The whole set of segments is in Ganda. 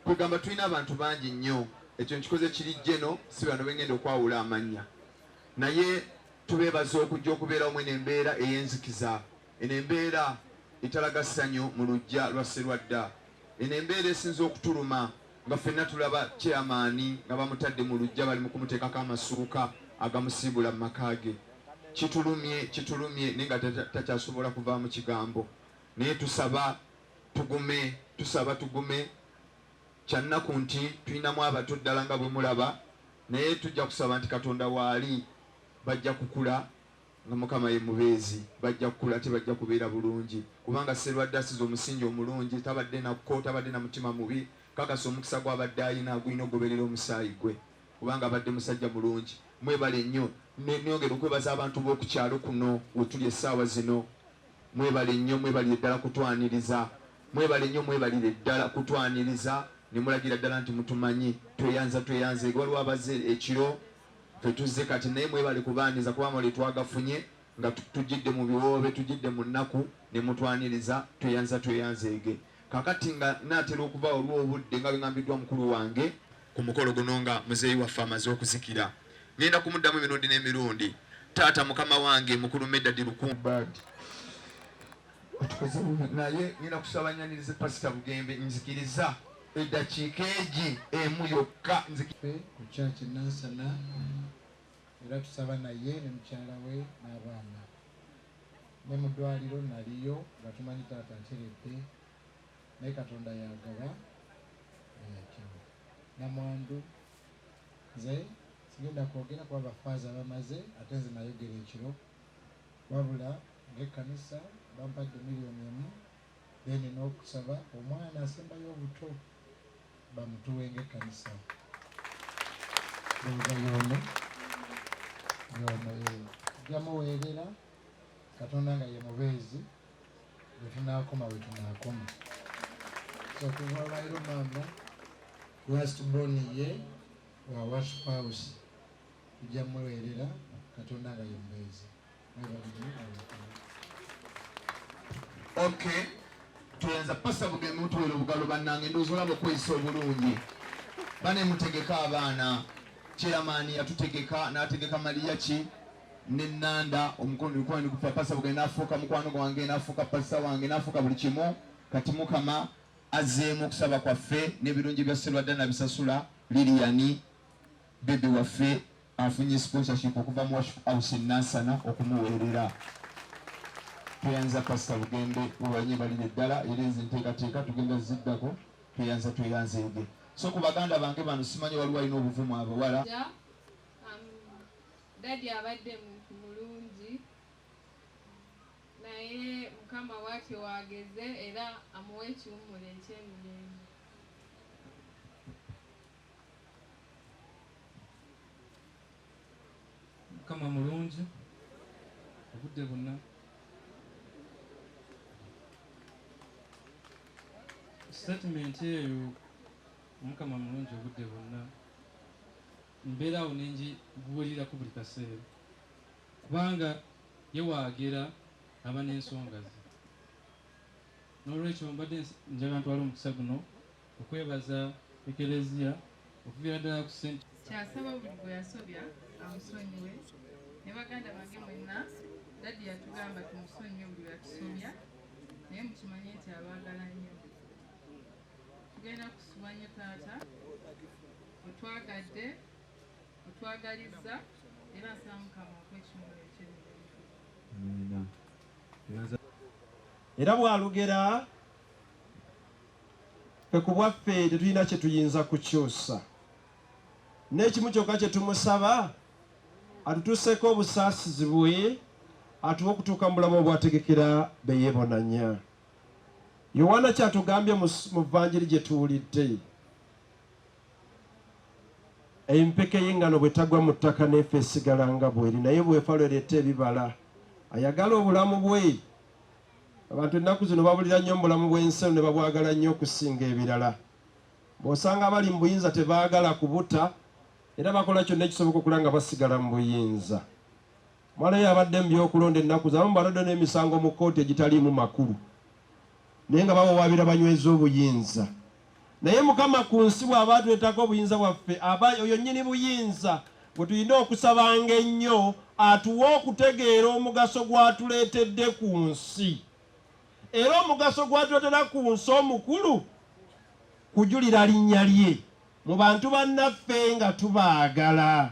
Kwegamba tulina abantu bangi nnyo, ekyo nkikoze kiri jeno, si bano bengenda okwawula amannya, naye tubeebaza okujja okubeerawo mweno embeera ey'enzikiza eno, embeera etalaga ssanyu mu luggya lwa Sserwadda, eno embeera esinze okutuluma nga ffenna tulaba chairman nga bamutadde mu luggya, bali mu kumuteekako amasuuka agamusiibula mu maka ge. Kitulumye, kitulumye naye nga takyasobola kuvaamu kigambo, naye tusaba tugume, tusaba tugume. Kyannaku nti tulinamu abato ddala nga bwe mulaba, naye tujja kusaba nti Katonda waali, bajja kukula nga Mukama ye mubeezi, bajja kukula ate bajja kubeera bulungi, kubanga Sserwadda asize omusingi omulungi, tabadde na kko, tabadde na mutima mubi, kakasa omukisa gw'abadde alina gulina okugoberera omusaayi gwe, kubanga abadde musajja mulungi. Mwebale nnyo. Neyongera okwebaza abantu b'oku kyalo kuno we tuli essaawa zino. Mwebale nnyo, mwebalire ddala kutwaniriza. Mwebale nnyo, mwebalire ddala kutwaniriza ne mulagira ddala nti mutumanyi. Tweyanza tweyanzeege. Waliwo abazze ekiro, ffe tuzze kati, naye mwebale kubaaniriza kuba amawulire twagafunye nga tujjidde mu biwoobe, tujjidde mu nnaku ne mutwaniriza. Tweyanza tweyanzeege. Kaakati nga nnaatera okuva olw'obudde nga bwe ŋŋambiddwa mukulu wange, ku mukolo guno nga muzeeyi waffe amaze okuzikira. Ŋŋenda kumuddamu emirundi n'emirundi. Taata mukama wange mukulu Medard Lukumba. Bad. Otukoze bubi naye ŋŋenda kusaba nnyanirize Pasita Bugembe nzikiriza eddakiika egi emu yokka. Ffe ku church e Nansana era tusaba naye ne mukyala we n'abaana. Ne mu ddwaliro naliyo nga tumanyi taata ateredde naye Katonda y'agaba nga y'aggyawo. Namwandu nze sigenda kwogera kuba ba faaza bamaze ate nze nayogera ekiro wabula ng'ekkanisa bampadde miliyoni emu then n'okusaba omwana asembayo obuto bamutuwe ng'ekkanisa. Ndowooza y'ono y'ono tujja muweerera Katonda nga ye mubeezi we tunaakoma we tunaakoma. So okuva olwaliro maama last born ye wa worship house tujja muweerera Katonda nga ye mubeezi. Mwebale nnyo. Okay. Tweyanza Pastor Bugembe mutuwera obugalo bannange, ndowooza olaba okweyisa obulungi. Bane mutegeka abaana. Chairman yatutegeka n'ategeka Maliyaki ne Nanda omukono mikwano gufa. Pastor Bugembe n'afuuka mukwano gwange, n'afuuka pastor wange, n'afuuka buli kimu. Kati Mukama azzeemu okusaba kwaffe n'ebirungi bya Sserwadda nabisasula. Lilian bebe waffe afunye sponsorship okuva mu Worship House e Nansana okumuweerera. Tweyanza Pastor Bugembe, webanye balire ddala, era ezo enteekateeka tugenda ziddako. Tweyanza tweyanzeege. So ku baganda bange bano simanyi waliwo alina obuvumu abawala. Daddy abadde muntu mulungi naye Mukama bwatyo wageze era amuwe ekiwummulo eky'emirembe. Mukama mulungi obudde bwonna. Statement eyo, Omukama mulungi obudde bwonna, mbeera awo ne ngibuulirako buli kaseera kubanga ye waagera aba n'ensonga ze. N'olwekyo mbadde njagala ntwale omukisa guno okwebaza Ekelezia okuviira ddala ku St. Kyasaba buli gwe yasobya amusonyiwe ne baganda bange mwenna. Daddy yatugamba tumusonyiwe buli lwe yatusobya, naye mukimanye nti abaagala nnyo. Tugenda kusubwa nnyo taata, otwagadde, otwagalizza, era nsaba Mukama akuwe ekiwummulo eky'emirembe. Era bw'alugera, ffe ku bwaffe tetulina kye tuyinza kukyusa. N'ekimu kyokka kye tumusaba, atutuuseeko obusaasizi bwe, atuwe okutuuka mu bulamu obwategekera be yeebonanya. Yowaana ky'atugambye mu Vvanjiri gye tuwulidde. Empeke y'eŋŋano bw'etagwa mu ttaka n'efa esigala nga bw'eri, naye bw'efa lw'ereeta ebibala. Ayagala obulamu bwe. Abantu ennaku zino babulira nnyo mu bulamu bw'ensi eno ne babwagala nnyo okusinga ebirala. Bw'osanga abali mu buyinza tebaagala kubuta era bakola kyonna ekisoboka okulaba nga basigala mu buyinza. Mwalayo abadde mu by'okulonda ennaku zino abamu balodde n'emisango mu kkooti egitaliimu makulu naye nga bawawaabira banyweze obuyinza. Naye Mukama ku nsi bw'aba atuleetako obuyinza bwaffe, aba oyo nnyini buyinza gwe tulina okusabanga ennyo atuwe okutegeera omugaso gw'atuleetedde ku nsi. Era omugaso gw'atuleetera ku nsi omukulu kujulira linnya lye mu bantu bannaffe nga tubaagala.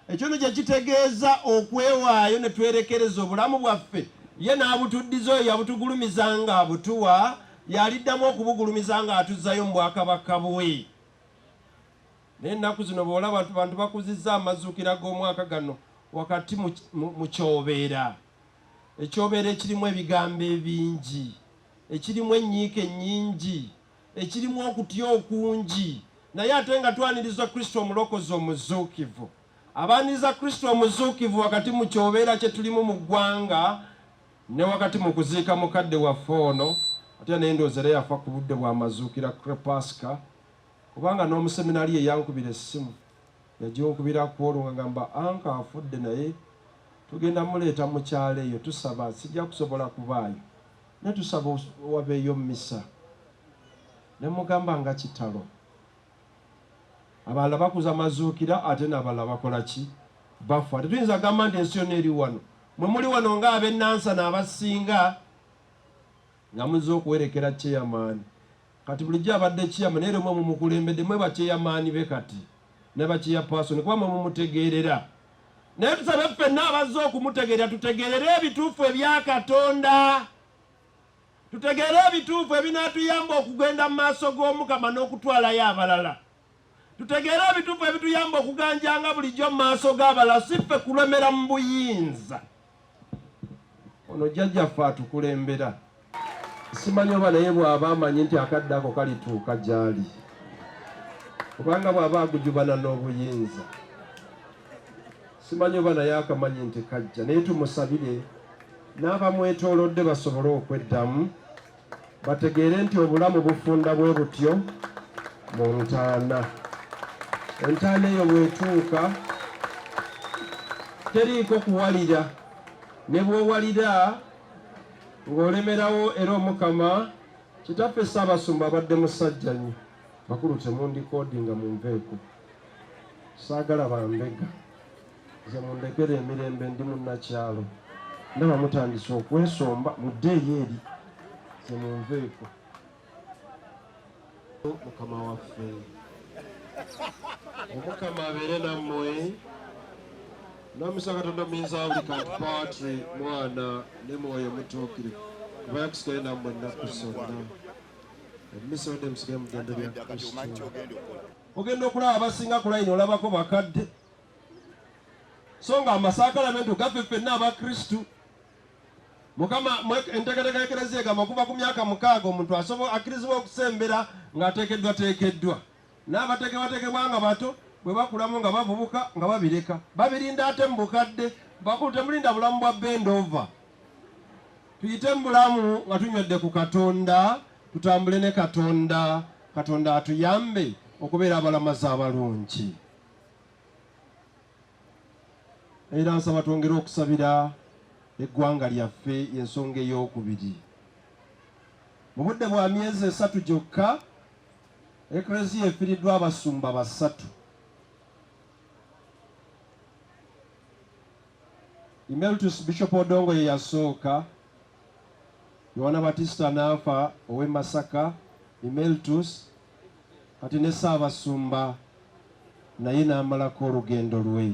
Ekyo nno kye kitegeeza okwewaayo ne twerekereza obulamu bwaffe, ye n'abutuddiza oyo yabutugulumiza ng'abutuwa, y'aliddamu okubugulumiza ng'atuzzayo mu bwakabaka bwe. Naye ennaku zino bw'olaba bantu bakuzizza amazuukira g'omwaka gano wakati mu kyobeera, ekyobeera ekirimu ebigambo ebingi, ekirimu ennyiike ennyingi, ekirimu okutya okungi, naye ate nga twaniriza Kristo Omulokozi omuzuukivu. Abaaniriza Kristo omuzuukivu wakati mu kyobeera kye tulimu mu ggwanga ne wakati mu kuziika mukadde waffe ono, ate naye ndowooza era yafa ku budde bwa mazuukira Pasika, kubanga n'omuseminariyo eyankubira essimu yaginkubira ku olwo nga ngamba anka afudde naye tugenda muleeta mu kyalo eyo tusaba sijja kusobola kubaayo naye tusaba wabeeyo mmisa ne mugamba nga kitalo abalala bakuza mazuukira ate n'abalala bakola ki bafa tetuyinza gamba nti ensi yonna eri wano mwe muli wano nga ab'ennansana abasinga nga muzze okuwerekera chairman kati bulijjo abadde chairman naye mwe mumukulembedde mwe bakyeyamaani be kati ne bakyeyapasoni kuba mwe mumutegeerera naye tusabe ffenna abazze okumutegeerera tutegeerere ebituufu ebya Katonda tutegeere ebituufu ebinaatuyamba okugenda mu maaso g'Omukama n'okutwalayo abalala tutegeere ebituufu ebituyamba okuganjanga bulijjo mu maaso g'abalala si ffe kulemera mu buyinza. Ono jjajjaffe atukulembera. Simanyi oba naye bw'aba amanyi nti akadde ako kalituuka gy'ali, kubanga bw'aba agujubana n'obuyinza, simanyi oba naye akamanyi nti kajja, naye tumusabire n'abamwetoolodde basobole okweddamu bategeere nti obulamu bufunda bwe butyo mu ntaana. Entaana eyo bw'etuuka teriiko kuwalira, ne bw'owalira ng'olemerawo era Omukama Kitaffe Ssaabasumba abadde musajja nnyo. Bakulu temundikoodinga munveeko, saagala bambega. Nze mundekere emirembe ndi munnakyalo. Ndaba mutandise okwesomba muddeeyo eri nze munveeko. Mukama waffe Omukama abeere nammwe n'omukisa Katonda omuyinza wa buli kantu Patri Mwana ne Mwoyo Mutuukirivu kuba yakusigale nammwe ennaku zonna. Emmisa wadde musigale mu ddembe lya Kristo. Ogenda okulaba abasinga ku layini olabako bakadde so nga amasakalamento gaffe ffenna abakristu. Mukama enteekateeka y'Eklezia egamba okuva ku myaka mukaaga omuntu asobola akkirizibwa okusembera ng'ateekeddwateekeddwa. N'abateekebwateekebwa nga bato bwe bakulamu nga bavubuka nga babireka babirinda ate mu bukadde. Bakulu temulinda bulamu bwa bend over. Tuyite mu bulamu nga tunywedde ku Katonda, tutambule ne Katonda, Katonda atuyambe okubeera abalamazi abalungi. Era nsaba twongere okusabira eggwanga lyaffe y'ensonga ey'okubiri. Mu budde bwa myezi esatu gyokka, Eklezia efiriddwa abasumba basatu. Emeritus Bishop Odongo ye yasooka, Yowana Batista n'afa ow'e Masaka, Emeritus, kati ne Ssaabasumba naye n'amalako olugendo lwe.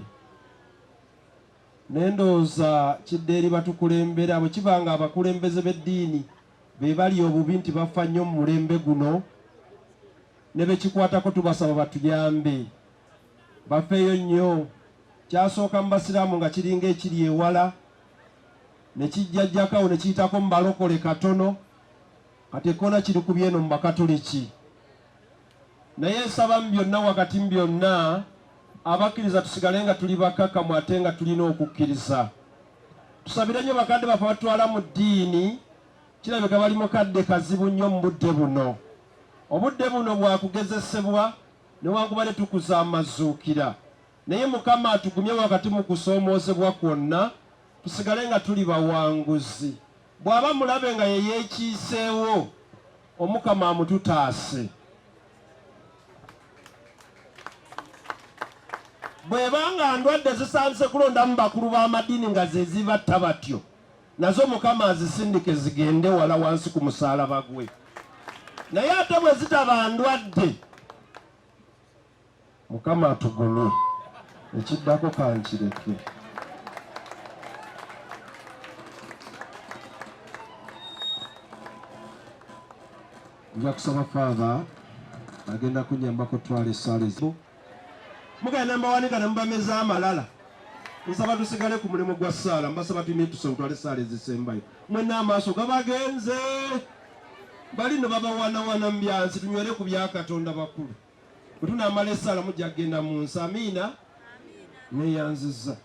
Naye ndowooza kidda eri batukulembera, bwe kiba nga abakulembeze b'eddiini be bali obubi nti bafa nnyo mu mulembe guno, ne be kikwatako tubasaba batuyambe bafeeyo nnyo. Kyasooka mu Basiraamu nga kiringa ekiri ewala, ne kijjajjako awo ne kiyitako mu balokole katono, kati ekkoona kiri ku byeno mu Bakatoliki. Naye nsaba mu byonna wakati mu byonna abakkiriza tusigale nga tuli bakakamu ate nga tulina okukkiriza. Tusabire nnyo bakadde baffe abatutwala mu ddiini, kirabika bali mu kadde kazibu nnyo mu budde buno. Obudde buno bwa kugezesebwa newankubadde tukuza amazuukira. Naye Mukama atugumye wakati mu kusoomoozebwa kwonna tusigale nga tuli bawanguzi. Bw'aba mulabe nga ye yeekiiseewo, Omukama amututaase. Bw'eba nga ndwadde zisandise kulondamu bakulu b'amadiini nga ze zibatta batyo, nazo Mukama azisindike zigende wala wansi ku musaalaba gwe. Naye ate bwe zitaba ndwadde, Mukama atugumye. Ekiddako kankireke. Nja kusaba Father agenda kunyambako twala essaala ezimu. Mugenda mbawanika ne mubameza amalala. Nsaba tusigale ku mulimu gwa ssaala, mbasaba tuyimire tusome twale essaala ezisembayo. Mwenna amaaso gabagenze. Bali no babawanawana mu byansi, tunywere ku bya Katonda bakulu. Bwe tunaamala essaala mujja kugenda mu nsi. Amiina. Neeyanzizza.